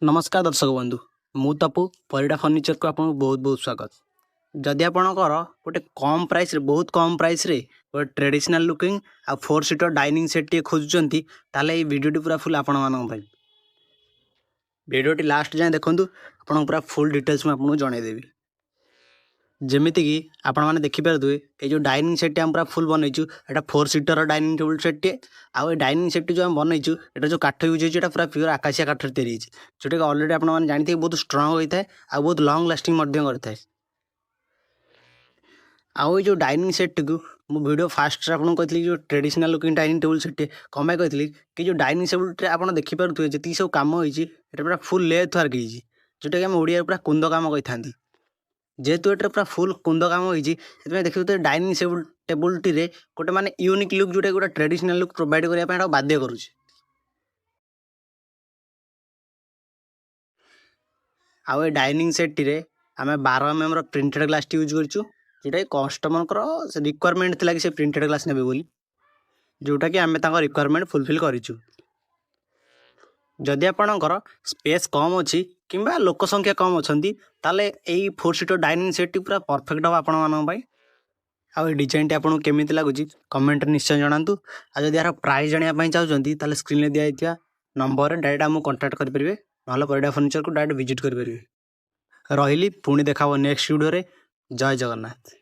ନମସ୍କାର ଦର୍ଶକ ବନ୍ଧୁ, ମୁଁ ତପୁ, ପରିଡ଼ା ଫର୍ଣ୍ଣିଚରକୁ ଆପଣଙ୍କୁ ବହୁତ ବହୁତ ସ୍ୱାଗତ। ଯଦି ଆପଣଙ୍କର ଗୋଟେ କମ୍ ପ୍ରାଇସ୍ରେ, ବହୁତ କମ୍ ପ୍ରାଇସ୍ରେ ଗୋଟେ ଟ୍ରେଡ଼ିସନାଲ୍ ଲୁକିଂ ଆଉ 4 ସିଟର୍ ଡାଇନିଂ ସେଟ୍ଟିଏ ଖୋଜୁଛନ୍ତି, ତାହେଲେ ଏଇ ଭିଡ଼ିଓଟି ପୁରା ଫୁଲ୍ ଆପଣମାନଙ୍କ ପାଇଁ। ଭିଡ଼ିଓଟି ଲାଷ୍ଟ ଯାଏଁ ଦେଖନ୍ତୁ, ଆପଣଙ୍କୁ ପୁରା ଫୁଲ୍ ଡିଟେଲ୍ସ ମୁଁ ଆପଣଙ୍କୁ ଜଣାଇଦେବି। ଯେମିତିକି ଆପଣମାନେ ଦେଖିପାରୁଥିବେ, ଏଇ ଯେଉଁ ଡାଇନିଂ ସେଟ୍ଟି ଆମେ ପୁରା ଫୁଲ୍ ବନେଇଛୁ, ଏଇଟା 4 ସିଟର ଡାଇନିଂ ଟେବୁଲ୍ ସେଟ୍ଟିଏ। ଆଉ ଏ ଡାଇନିଂ ସେଟ୍ଟି ଯେଉଁ ଆମେ ବନେଇଛୁ, ଏଇଟା ଯେଉଁ କାଠ ୟୁଜ୍ ହେଇଛି, ଏଇଟା ପୁରା ପିଓର ଆକାଶିଆ କାଠରେ ତିଆରି ହେଇଛି, ଯେଉଁଟାକି ଅଲରେଡ଼ି ଆପଣମାନେ ଜାଣିଥିବେ ବହୁତ ଷ୍ଟ୍ରଙ୍ଗ ହୋଇଥାଏ ଆଉ ବହୁତ ଲଙ୍ଗ୍ ଲାଷ୍ଟିଂ ମଧ୍ୟ କରିଥାଏ। ଆଉ ଏଇ ଯେଉଁ ଡାଇନିଂ ସେଟ୍ଟିକୁ ମୁଁ ଭିଡ଼ିଓ ଫାଷ୍ଟରେ ଆପଣଙ୍କୁ କହିଥିଲି, ଯେଉଁ ଟ୍ରେଡ଼ିସନାଲ୍ ଲୁକିଂ ଡାଇନିଂ ଟେବୁଲ୍ ସେଟ୍ଟିଏ, କ'ଣ ପାଇଁ କହିଥିଲି କି ଯେଉଁ ଡାଇନିଂ ଟେବୁଲ୍ରେ ଆପଣ ଦେଖିପାରୁଥିବେ ଯେତିକି ସବୁ କାମ ହେଇଛି, ଏଇଟା ପୁରା ଫୁଲ୍ ଲେଥ୍ ୱାର୍କ ହେଇଛି, ଯେଉଁଟାକି ଆମେ ଓଡ଼ିଆରେ ପୁରା କୁନ୍ଦ କାମ କହିଥାନ୍ତି। ଯେହେତୁ ଏଠାରେ ପୁରା ଫୁଲ୍ କୁନ୍ଦ କାମ ହେଇଛି, ସେଥିପାଇଁ ଦେଖିବେ ଡାଇନିଂ ଟେବୁଲ୍ଟିରେ ଗୋଟେ ମାନେ ୟୁନିକ୍ ଲୁକ୍, ଯେଉଁଟାକି ଗୋଟେ ଟ୍ରେଡ଼ିସନାଲ୍ ଲୁକ୍ ପ୍ରୋଭାଇଡ଼ କରିବା ପାଇଁ ଏଇଟା ବାଧ୍ୟ କରୁଛି। ଆଉ ଏ ଡାଇନିଂ ସେଟ୍ଟିରେ ଆମେ 12 ଏମ୍ଏମ୍ର ପ୍ରିଣ୍ଟେଡ଼ ଗ୍ଲାସ୍ଟି ୟୁଜ୍ କରିଛୁ, ଯେଉଁଟାକି କଷ୍ଟମରଙ୍କର ସେ ରିକ୍ୱାରମେଣ୍ଟ ଥିଲା କି ସେ ପ୍ରିଣ୍ଟେଡ଼ ଗ୍ଲାସ୍ ନେବେ ବୋଲି, ଯେଉଁଟାକି ଆମେ ତାଙ୍କ ରିକ୍ୱାରମେଣ୍ଟ ଫୁଲଫିଲ୍ କରିଛୁ। ଯଦି ଆପଣଙ୍କର ସ୍ପେସ୍ କମ୍ ଅଛି କିମ୍ବା ଲୋକ ସଂଖ୍ୟା କମ୍ ଅଛନ୍ତି, ତାହେଲେ ଏଇ 4 ସିଟର୍ ଡାଇନିଂ ସେଟ୍ଟି ପୁରା ପରଫେକ୍ଟ ହେବ ଆପଣମାନଙ୍କ ପାଇଁ। ଆଉ ଏ ଡିଜାଇନଟି ଆପଣଙ୍କୁ କେମିତି ଲାଗୁଛି, କମେଣ୍ଟରେ ନିଶ୍ଚୟ ଜଣାନ୍ତୁ। ଆଉ ଯଦି ଏହାର ପ୍ରାଇସ୍ ଜାଣିବା ପାଇଁ ଚାହୁଁଛନ୍ତି, ତାହେଲେ ସ୍କ୍ରିନ୍ରେ ଦିଆଯାଇଥିବା ନମ୍ବରରେ ଡାଇରେକ୍ଟ ଆମକୁ କଣ୍ଟାକ୍ଟ କରିପାରିବେ, ନହେଲେ ପରିଡ଼ା ଫର୍ଣ୍ଣିଚରକୁ ଡାଇରେକ୍ଟ ଭିଜିଟ୍ କରିପାରିବେ। ରହିଲି, ପୁଣି ଦେଖା ହେବ ନେକ୍ସଟ ଭିଡ଼ିଓରେ। ଜୟ ଜଗନ୍ନାଥ।